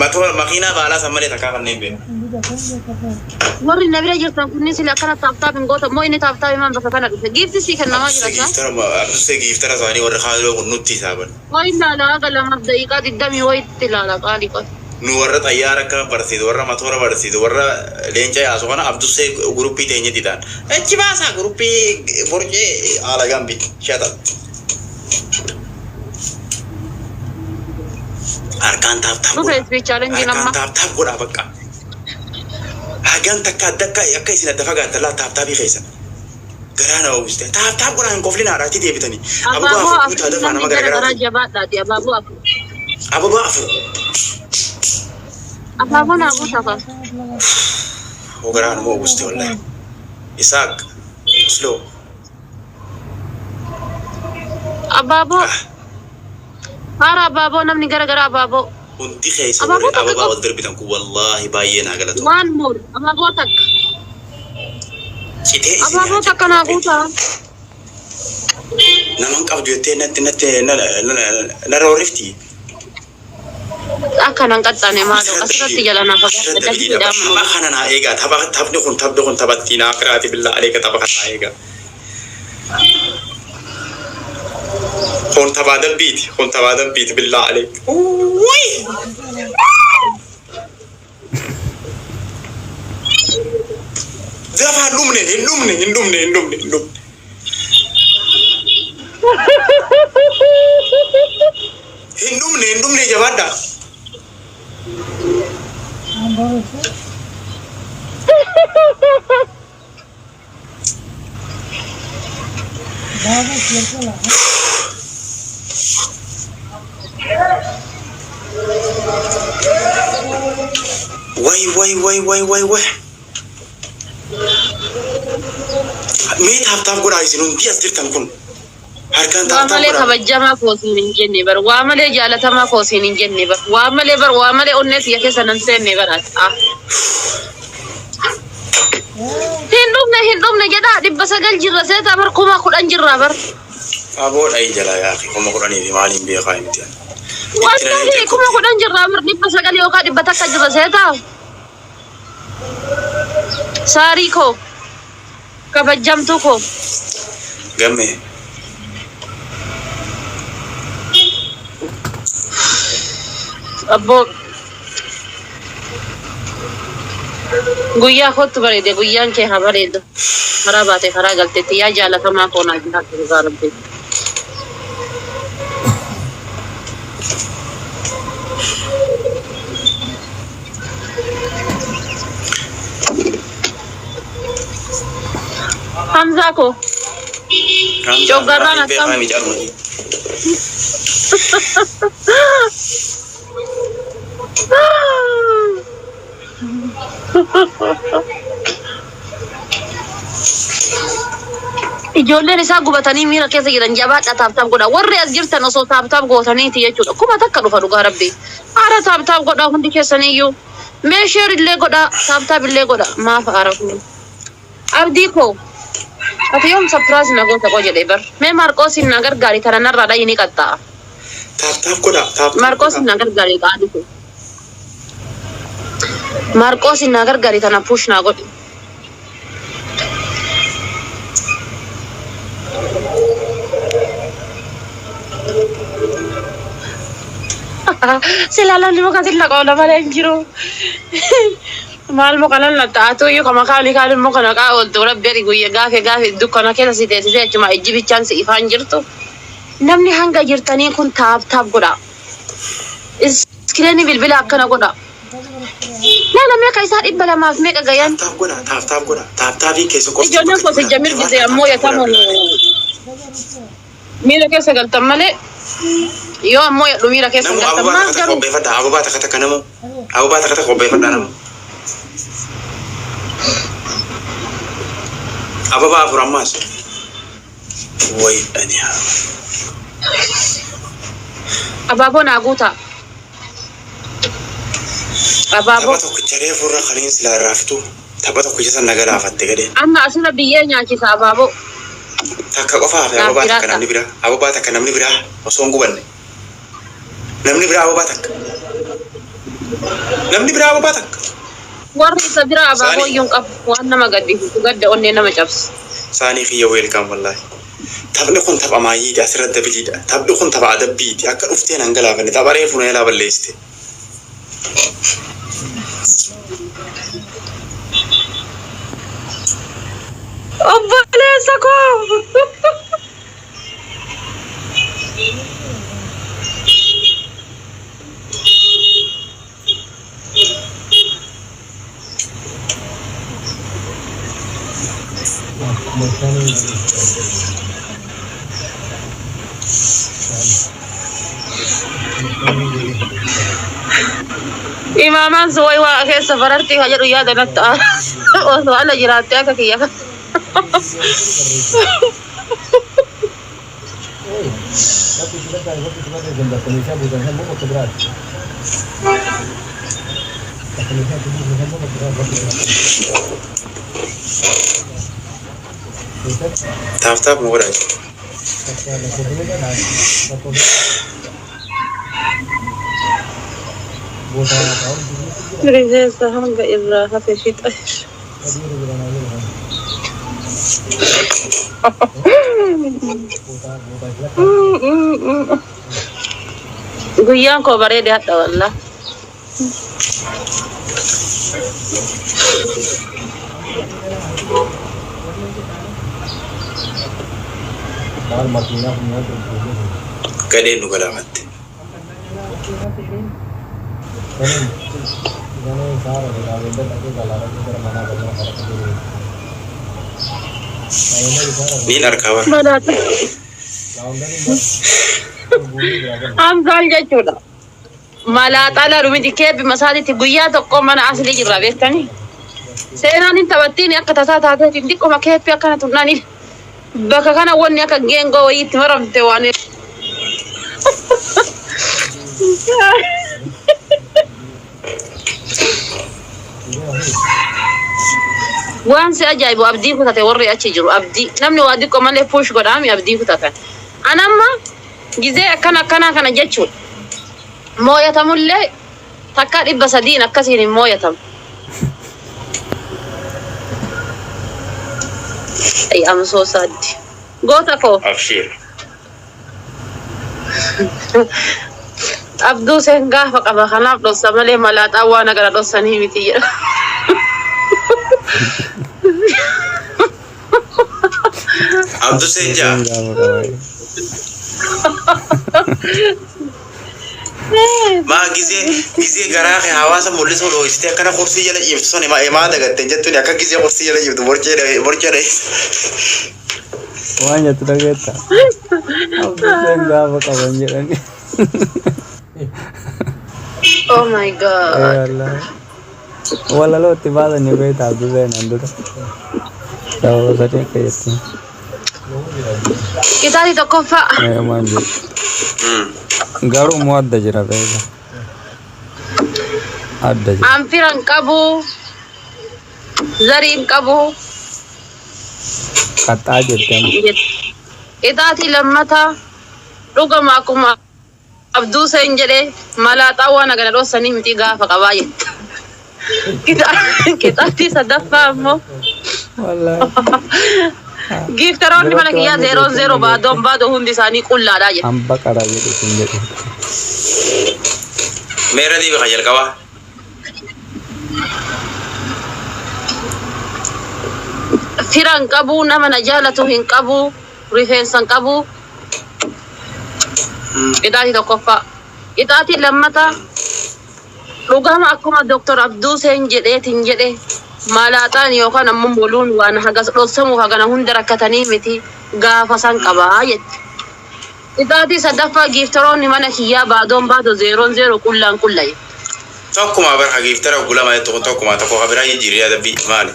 Matoora makiinaa baalaa san malee takkaa kanneen beeku. Warri na bira jirtan kunniin sila akkana tap tap hin gootan moo inni tap tap himaan bakka kana dhufe. Giifti sii kennamaa Abdussee jira saa. giiftara Abdussee giiftara isaanii warri kaayoo kun nutti hisaaban. Wayi ilaala haga lamaaf daqiiqaa digdamii wayitti ilaala qaalii qoy. Nu warra xayyaara akka barsiisu warra matoora barsiisu warra leenca yaasu kana Abdussee guruppii teenyetti ta'an. Achi baasaa guruppii borcee haala gambi shata. Harkaan taap taap Dhufe godhaa. speed challenge Harkaan amma. taap taap godhaa bakka. Hagan takka adda akka akka isin adda fagaattan laa taap taapii keessan. Garaa na oowwiste. Taap taap godhaa hin koflin haadhaatti deebitanii. Ababaa Abaaboo afur guutaa afur dafaa namni nama gara garaa garagaraati. jabaadhaati abaaboo afur. Ababaa afur. Abaaboo naa guutaa kaa. Hoo garaa nama oowwiste wallahi. Isaaq. Slow. Abaaboo. Ah. Haara abaaboo namni gara garaa abaaboo. Hundi keessa Abaaboo warri takka ababaa qofa. wal darbitan kun wallaahi baay'ee naa galatooma. One more. Abaaboo takka. Citee isin Abaaboo haa takka jettu naa qopheetti. guutaa. Naman qabdu jettee natti natti na roorrifti. Akka nan qaxxaane maaloo Asirratti asirratti jala naa fagaadha asirratti dafii bidiidha. dhaamanu. Tapha kana naa eegaa. Tapha taphni kun taphni kun taphattii naa akiraati billaa aleeka tapha kana naa eegaa. Kun taphaa dabbiiti. Kun taphaa dabbiiti billaa aleeka. Wuuyi! Dafaa hin dhumne hin dhumne hin dhumne hin dhumne hin dhumne. Hin dhumne hin dhumne jabaadhaa. Way way way way way way. Mee taap taap godhaa isin hundi as jirtan kun. Harkaan Waa taap taap malee godhaa. kabajamaa koo siin hin jenne bar waa malee jaalatamaa koo siin hin jenne bar waa malee bar waa malee onnee tiyya keessa nan seenne bar ati ah. Hin dhumne hin dhumne jedhaa 900 jirra seetaa bar 10,000 jirra bar. Aboo dhayi jalaa yaa akhi 10,000 fi maaliin beekaa miti ani. Itti na Wallahi leenca kuma kutte. kudhan jirra bar 900 yookaan 100 jirra seetaa. Saarii koo kabajjamtuu koo. Gammee. Abboo guyyaa kootti bareede guyyaan kee haa bareedu. Karaa baate karaa galteetti yaa jaalatamaa koo naa jiraadhu dhugaa rabbii. Hamzaa koo Hamzaan coggarraan maaliin akkam beekaa miti armati. Ijoolleen isaa gubatanii miira keessa jiran jabaadha taap taap godha. Warri as jirtan osoo taap taap gootaniiti jechuudha. 1000 dhufa dhugaa rabbii. Aara taap taap godhaa hundi keessaniyyuu. Mee sheer illee godhaa taap taap illee godha. Maaf aara kun. Abdii koo ati yoom sapiraas na goota qo jedhee bar. Mee Maarqoosiin na gargaari tana narraa dhayi ni qaxxaa'a. Taap taap godhaa taap taap Maarqoosiin godhaa. na gargaari qaadhi koo. Maarqoosiin na gargaari tana push naa godhi. Silaa namni muka silla qoola malee hin jiru. Maal muka nan latta atu iyyuu kama kaali kaali muka naqaa ooltu rabbi ani guyya gaafe gaafe dukkana keessa si teessisee achuma ijji bichaan si ifaan jirtu. Namni hanga jirtanii kun taap taap godha. Iskireenii bilbila akkana godha. Laala meeqa isaa 200 fi meeqa gayan. Taap taap godhaa taap taap godhaa taap taapiin keessa qofti Ijoolleen bakka koo itti sijjamir godhaa gisee jabaadhaa ammoo taap taap godhaa yatamu bilaale. miira keessa galtan malee yoo ammoo yadhu miira keessa hin Namu galtan ababaa maal takka takka garuu. qopheeffadhaa ababaa takka takka namu ababaa takka takka qopheeffadhaa namu ababaa afur ammaas way ani haa Abaaboo naa guutaa. Abaaboo. Tapha tokkicha reefu irra kaniin silaa irraa fixu tapha tokkicha san na galaafatte gadheen. Amma asirra biyyee nyaachisa abaaboo. Takka qofa hafe Naaf ababaa takka jiraadha. namni biraa ababaa takka namni biraa osoo hin gubanne namni biraa ababaa takka. Namni biraa ababaa takka. Warri isa bira abaaboo Saanii. iyyuu hin qabu. Waan nama gaddisiisu gadda onnee nama cabsu. Saanii kiyya welcome wallaahi. Taphni kun tapha maayyiiti asirratti dabiliidha. Taphni kun tapha adabbiiti. Akka dhufteen hangalaafanne tapha reefu na jalaa balleessite. Obboleessa koo! Imaamaan sun wayi waa keessa farartii haa jedhu yaada natti ta'a. Osoo ala jiraattee akka kiyya kana. Tap tap nu godhaa jiru. Rifeensa hanga irraa hafe fixa. Guyyaan koo bareede hadha wallah. Gadheen nu galaafatte. Niin arkaa bara. Manaata. Hamzaan jechuudha. Malaaxaa laalu miti keebbi masaatitti guyyaa tokko mana aslii jirra beektanii. Seenaan hin taphattiin akka tasaa taateetiin xiqqoma keebbi akkana tunnanii bakka kana wanni akka geengoo wayiitti maramte waan. Waan si ajaa'ibu abdii kutate warri achi jiru abdii namni waa xiqqoo malee push godhaami abdii kutatan. Anamma gizee akkana akkanaa kana jechuudha. Mooyatamullee takka 300 akkasiin hin mooyatamu. Ay, I'm so sad. Goota koo. Abshiir. Abduu seen gaafa qaba kanaaf dhossa malee malaaxaa waan agara dhossanii miti jedha. Abdu seen jaa. Gaafa qaba. Maa gizee gizee garaa kee hawaasa mul'isuu dhoksitee akkana kursii jala ciiftu sun maa dagatte jettuun akka gizee kursii jala ciiftu borcee borcee dheessa. Waan jettu dhageetta. Abduseen gaafa qaban jedhani. Oh my God. Ee wallaahi. Walaloo itti baasanii beektaa Abduseen an dura. Sababa sadii akka jettiin. Kitaabni tokkoffaa. Ee waan jedhu. Garuu immoo adda jira beeka. Adda jira. An fira hin qabu. Zarii hin qabu. Qaxxaa jette amma. Qixaatii lammataa dhugama akkuma Abduu seen jedhee malaaxaa waan agana dhossanii miti gaafa qabaa jette. Qixaatii sadaffaa ammoo Wallaahi. giiftaroonni mana Duratti kiyyaa waan zeeroon jedhu zeeroo baadoon baadoo hundi isaanii qullaadhaa jette. Hamba qara jedhu sun jedhu. Meera deebi kan jalqabaa. Fira hin qabu, nama na jaalatu hin qabu, rifeensa hin qabu. Qixaatii tokkoffaa. Qixaatii lammataa dhugama akkuma Dr. Abduu Seen jedheetiin jedhe malaaxaan yookaan ammoo moluun waan hagas dhossamuuf hagana hunda rakkatanii miti gaafa san qabaa jette. Qixaatii sadaffaa giiftaroonni mana kiyyaa baadoon baadoo zeeroon zeeroo qullaan qulla jette. Tokkuma bara giiftara gulama jettu kun tokkuma tokko ka biraa jijjiirri adabbii maali?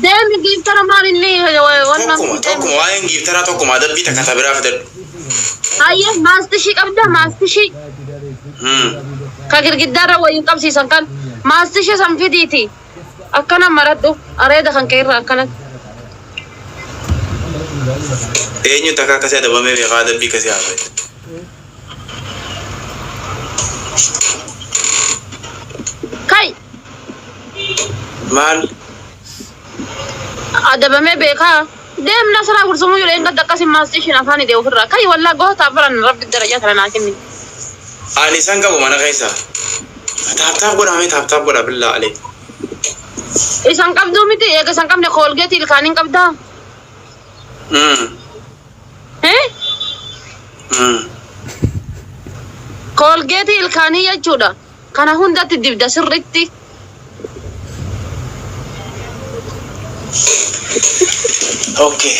Deemi giiftara maal inni wannan Tokkuma tokkuma waa'een giiftaraa tokkuma adabbii takka ta biraa fidadhu. Hayyee maastishii qabda maastishii ka girgiddaarra wayiin qabsiisan kan maastishii san fidiiti akkana maradhu areeda kan kee irra akkana. Eenyu takka akkasii adabamee beekaa adabbii akkasii haa fayyadu. Maal? Adabamee beekaa. Deem Nasraa gursumuu yoo dheengadda akkas hin maastishin afaan hidhee ofirraa. Kai wallaa gootaa baran rabbi darajaa tana naa kenni. Ani isan qabu mana keessa. Tap tap godhaa mee tap tap godhaa billaa alee. Isan qabduu miti eega isan qabne koolgeetii ilkaan hin qabdaa. Eh? Koolgeetii ilkaanii jechuudha. Kana hundatti dibda sirritti. Okay.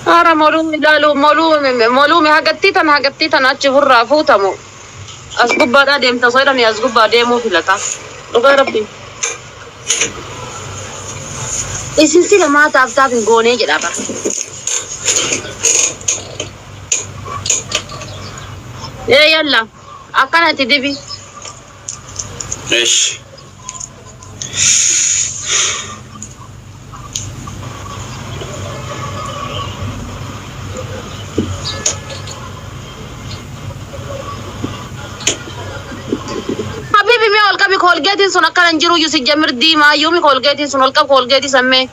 Haara moluu ilaalu moluu moluu hagattii tana hagattii tana achi ofirraa fuutamu. As gubbaadhaa deemta osoo jedhanii as gubbaa deemuu filata. Dhugaa rabbi. Isin sila maa taaf taaf hin goonee jedha bara. Ee yalla akkanatti dibi. Esh. Habibi mee ol qabi koolgeetiin sun akkana hin jiru iyyuu si jamir diimaa iyyuu mi koolgeetiin sun ol qabi koolgeetii san mee.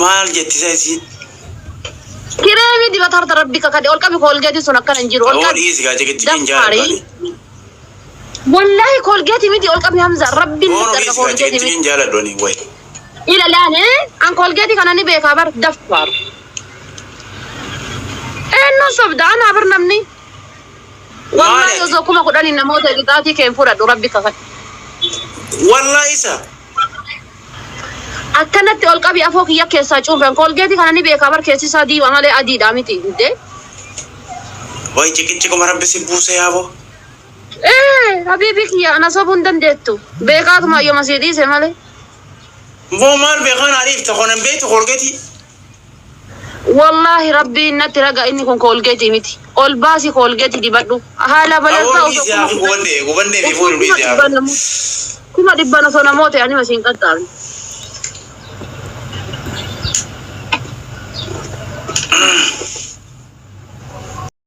Maal jetti isa isiin? Kireemii dibata harta rabbi kakadhe ol qabi koolgeetiin sun akkana hin jiru ol Awoo qabi. dhiisi gaa ciqiciqiin Daffaarii. jaaladhu ani. Wallahi koolgeetii miti ol qabi Hamza rabbiin Boonu nutti arga dhiisi gaa koolgeetii miti. ciqiciqiin jaaladhu ani way. Ila laale an koolgeetii kana ni beekaa bar daffaaru. Eenyuun sobda anaa bar namni. Maali Wallahi ati? osoo 10,000 namoota qixaatii kee hin fudhadhu rabbi kakadhe. Wallahi isa. Akkanatti ol qabi afoo kiyya keessaa cuunfen koolgeetii kana ni beekaa bar keessi isaa diimaa malee adiidha miti indee. Way ciqiciquma rabbi si buuse yaaboo. Ee habiibi kiyya ana sobuu hin dandeettu. Beekaatuma yooma sii dhiise malee. Boo maal beekaa naa dhiifta konan beektu koolgeetii. Wallaahi rabbiin natti raga inni kun koolgeetii miti. Ol baasi koolgeetii dibadhu. Haala Awoo balalsaa osoo dhiisi kuma haa kudhan gubannee gubannee fi osoo fuudhu kuma dhiisi dhibba haa. namoota kuma dhibban osoo namoota ani masiin qaxxaabne.